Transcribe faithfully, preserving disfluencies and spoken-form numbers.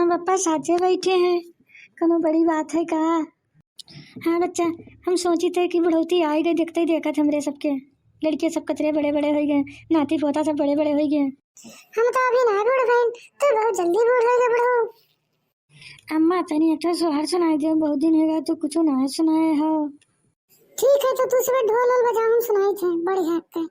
हम पापा साथे बैठे हैं, कोनो बड़ी बात है का? हाँ बच्चा, हम सोचित है कि बुढ़ौती आई गई, देखते ही देखत हमरे सबके लड़के सब कतरे बड़े बड़े होइ गए, नाती पोता सब बड़े बड़े होइ गए। हम तो अभी ना बूढ़ भइन, तू बहुत जल्दी बूढ़ होइ गए बुढ़ऊ। अम्मा, तनी एक ठो सोहर सुनाई दे, बहुत दिन हो गया तू कुछ ना सुनाए हो। ठीक है, तो तू सुबह ढोल वोल बजाओ, हम सुनाई थे बढ़िया के।